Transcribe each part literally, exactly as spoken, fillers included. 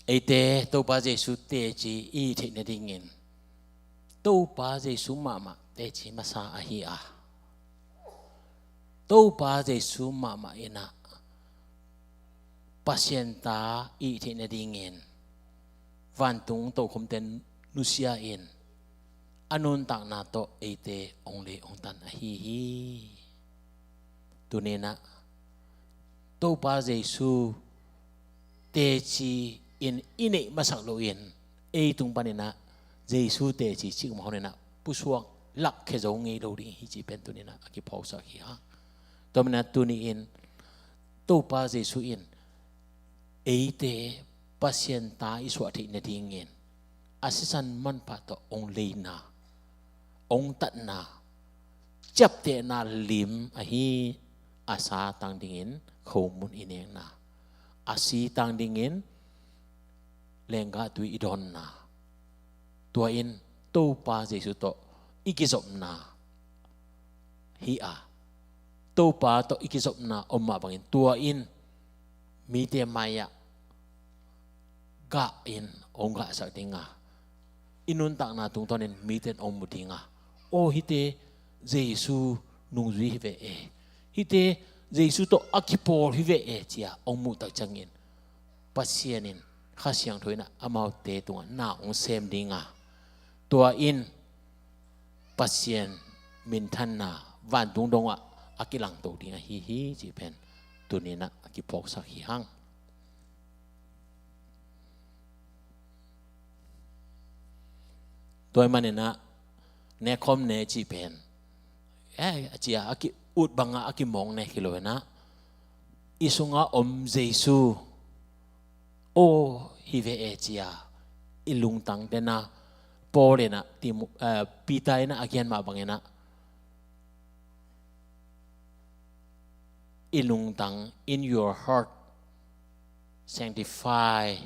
Eite Topa Jesu teci i hih theih nadingin Topa Jesu mahmah teci masa ahi a, Topa Jesu mahmah in ah Pasian ta i hih theih nadingin vantung tokhomte nusia in a nuntakna tawh eite hong lei hong tan ahi hi. Tuni in ah Topa Jesu teci in i neih masak loin ei tung panin ah Jesu teci cih mah hong in ah pusuak lakkhia zo ngei lo ding hi cih pen tuni in ah a kiphawksak hi hang. Tua manin ah tuni in Topa Jesu in eite Pasian ta i suah theih nadingin a sisan manpha tawh hong leina, hong tatna, ciaptehna lim ahi. A sa tang dingin khomun i nekna, a si tang dingin lenggah tui i dawnna, tua in Topa Jesu tawh i kizopna hi a, Topa tawh i kizopna om mah bangin tua in mite mai-ah gah in hong gahsak ding a, i nuntakna tungtawnin mite in hong mu ding a, aw hihte Jesu nungzui hi ve e, hihte Jesu tawh a kipawl hi ve e ci-a hong muh tak ciangin Pasian in Kha Siangtho in ah amaute tungah na hong sem ding a, tua in Pasian minthanna vantung dongah a kilangto ding ahi hi cih pen tuni in ah a kiphawksak hi hang. Tua ahih manin ah nekhawm ne cih pen, eh, a ci-a a ki-ut bangah a kimawk ne hi lo in ah, i sungah om Jesu aw hi ve e ci-a i lungtang ten ah, Paul in ah Tim-, eh, Peter in ah a gen mah bangin ah i lungtang, in your heart sanctify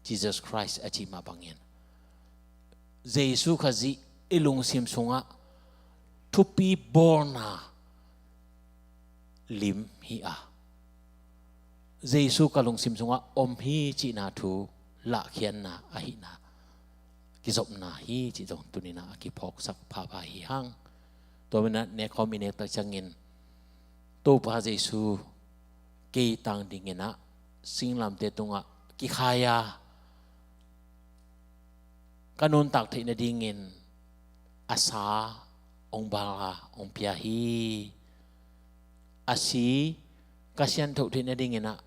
Jesus Christ a cih mah bangin Jesu Khazih i lungsim sungah thupi bawlna lim hi a, Jesu ka lungsim sungah om hi cihna thu lahkhiatna ahihna kizopna hi cih zong tuni in ah a kiphawksak phapha hi hang. Tua manin ah nekhawm i nek tak ciangin Topa Jesu kei tang dingin ah singlamteh tungah kikhai a, ka nuntak theih nadingin a sa hong bal a hong pia hi. A si ka siangtho theih nadingin ah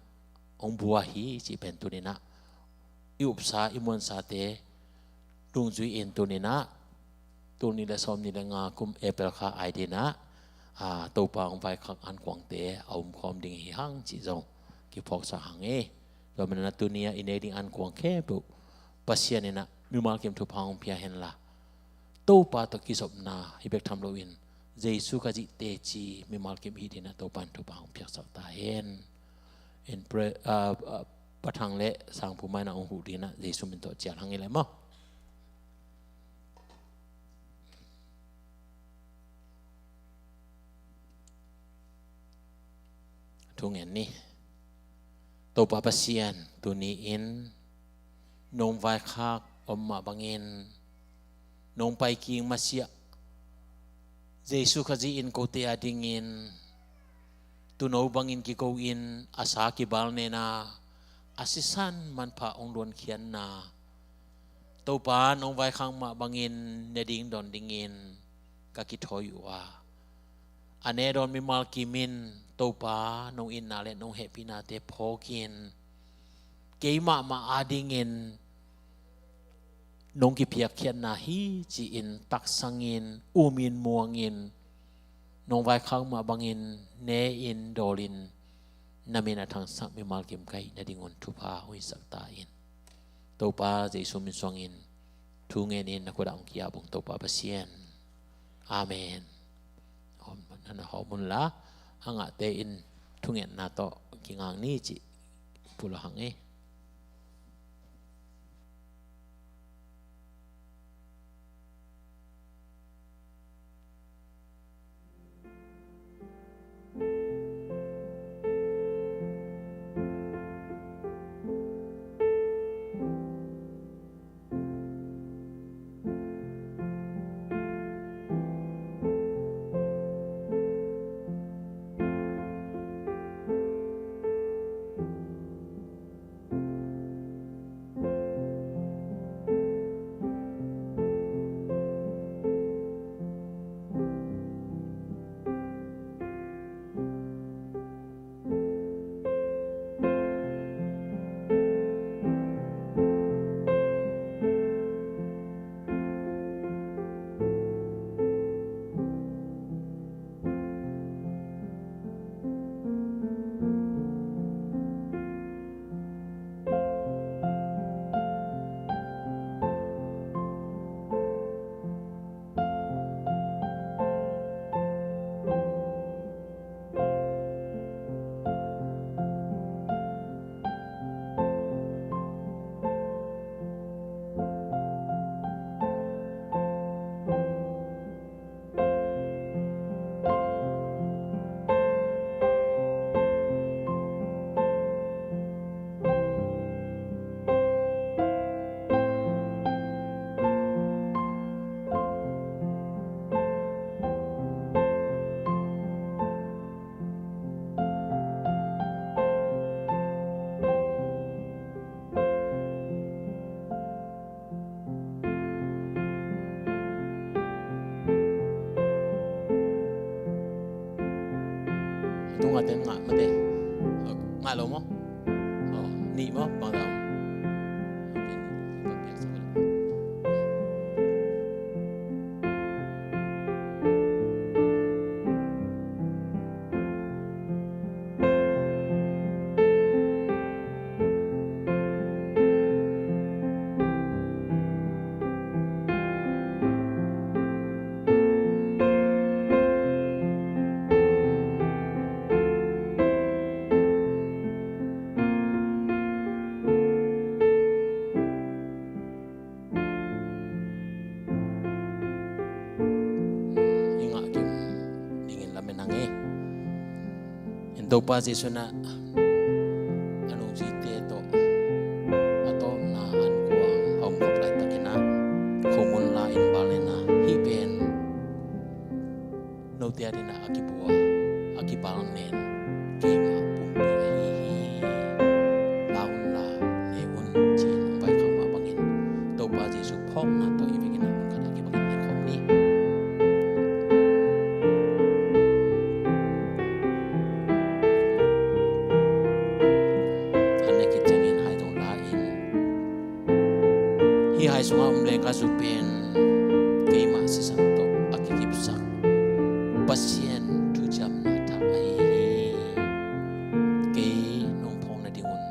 hong bua hi cih pen tuni in ah i upsa i muansate dungzui in tuni in ah tul nih le sawmnih le nga kum April kha a dingin ah, aa, Topa hong vaikhak ankuangte a omkhawm ding hi hang cih zong kiphawksak hang e. Tua manin ah tuni a i nek ding ankuang khempeuh Pasian in ah mimal kim thupha hong pia hen la, Topa tawh kizopna hi bek tham loin Jesu Khazih teci mimal kim i hih dingin ah Topa in thupha hong piaksak ta hen. In pre-, ah, ah, Pa Thang le Sang Pu mai na hong huh dingin ah Jesu min tawh cial hang i le maw. Thungen ni. Topa Pasian, tuni-in nong vaikhak om mah bangin nong paiking masiah Jesu Khazih in kote a dingin tuuno bangin kiko-in a sa kibalnena a sisan manpha hong luankhiatna Topa nong vaikhak mah bangin ne ding dawn dingin ka kithawi uh a, a ne dawn mimal kim in Topa nong itna le nong hehpihnate phawkin kei mahmah a dingin nong kiphiakkhiatna hi ci-in taksangin umin muangin nong vaikhak mah bangin ne-in dawlin na min a thangsak mimal kim ka hih nadingun thupha hong hisak ta in. Topa Jesu min suangin thu ngenin na khut ah hong ki-ap ung Topa Pasian. Amen. Hawm, na na hawm un la, a ngahte in thungetna tawh kingak ni cih pulak hang e. Ten ngah mate. Ngah lo maw? Aw, nih maw? Bang dah. Okay, bang piak sa lo. I ngah kim dingin lamen hang e. In Topa Jesuh in a nungzuite tawh a tawpna ankuang a om khop laitakin a khomun la in balnena hih pen note adingin a kibua a kibalnen keima pumpi ahi hi. La unla ne un ci-in hong vaikhak mah bangin Topa Jesuh phawkna tawh i vekin a mun khat a kibangin ne khawm ni. An ne khit ciangin hai zong la in. Hih hai sungah om leng ka zu pen keimah sisan tawh a kikipsak Pasian thuciamna thak ahi hi. Kei nong phawk nadingun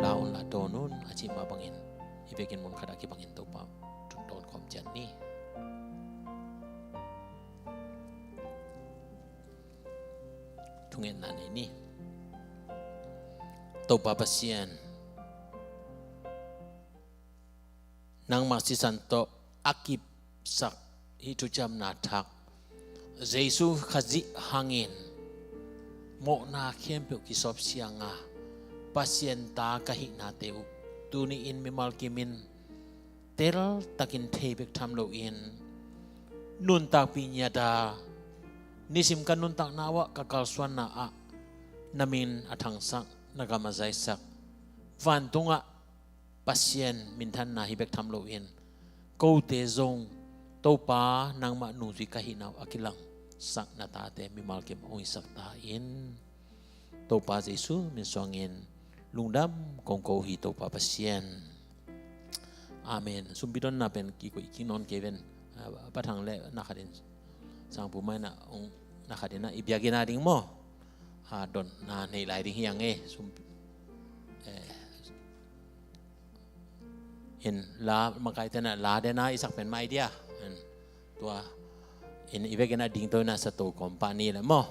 la unla dawn un a cih mah bangin i vekin mun khat a kibangin Topa thu dawn khawm ciat ni. Thungetna nei ni. Topa Pasian, nangmah sisan tawh a kipsak hih thuciamna thak Jesuh Khazih hangin mawhna khempeuh kisawp sianga Pasian ta ka hihnate uh tuni-in mimal kimin teltakin thei bek tham loin nuntakpih ngiata nisim ka nuntakna uhah ka kalsuanna ah na min a thangsak, na gam a zaisak, vantungah Pasian minthanna hi bek tham loin kote zong Topa nangmah nungzui ka hihna uh a kilangsak na tate mimal kim hong hisak ta in. Topa Jesuh min suangin lungdam kong ko hi Topa Pasian. Amen. Sumpi donna pen kikoih kik nawn kei ven. Ah, Pa Thang le na khatin Sangpu mai na ong na khatin a i biakinn a ding maw? Ah, donna nei lai ding hi ang e. Sumpi, eh, in la makaite na la dena i sak pen mai dia. In tua in i vekin a ding to na sa to kawm pa ni le maw?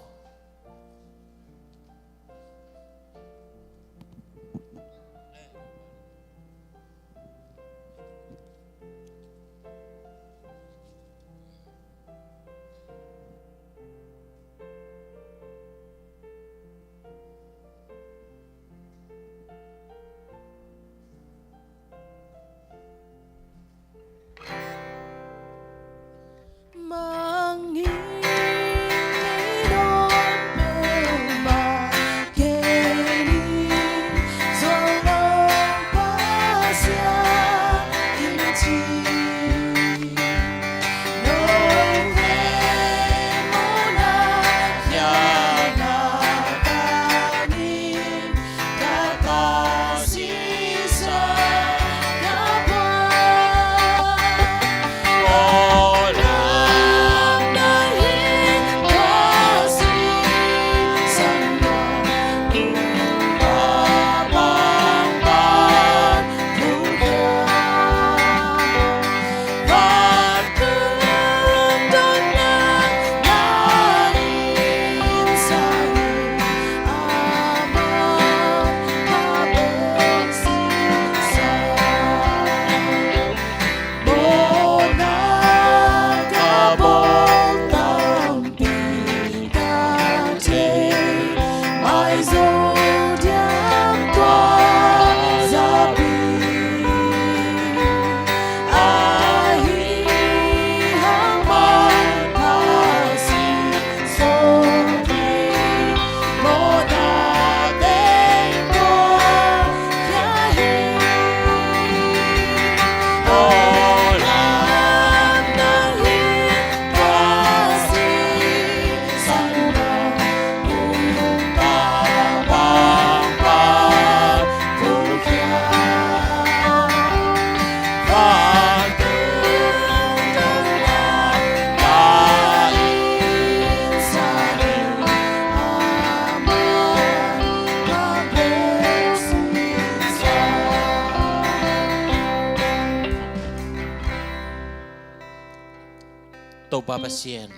Topa Pasian,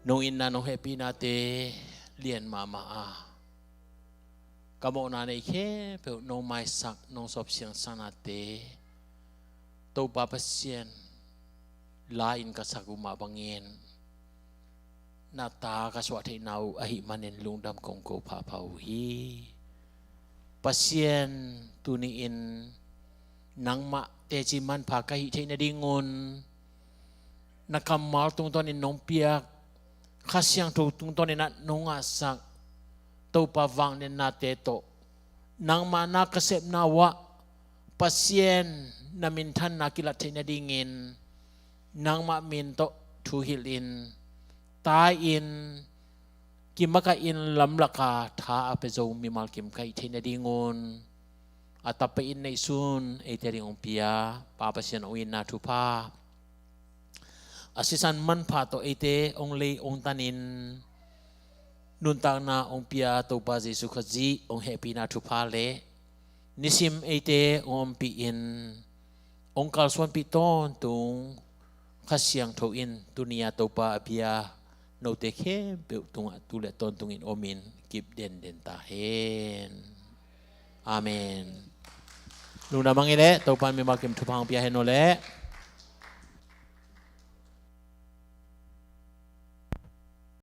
nong itna nong hehpihnate lian mahmah a, ka mawhna nei khempeuh nong maisak nong sawp siangsahnate Topa Pasian la-in ka sak uh mah bangin na ta ka suah theihna uh ahih manin lungdam kong ko phapha uh hi. Pasian, tuni-in nangmah teci manpha ka hih theih nadingun na kammal tungtawnin nong piak, Kha Siangtho tungtawnin ah nong ngahsak Topa vangliatnate tawh nangmah na ka sepna uh ah Pasian, na minthanna kilat theih nadingin nangmah min tawh thuhilhin, tai-in, kimakahin lamlaka tha a pia zo mimal kim ka hih theih nadingun a tapai in neihsun eite ding hong pia Pa Pasian hong itna thupha, a sisan manpha tawh eite hong lei hong tanin nuntakna hong pia Topa Jesu Khazih hong hehpihna thupha le nisim eite hong ompih in hong kalsuanpih tawntung Kha Siangtho in tuni-a Topa a bia note khempeuh tungah tu le tawntungin omin kip denden ta hen. Amen. Lungdam hang i leh Topa in mimal kim thupha hong pia hen aw leh.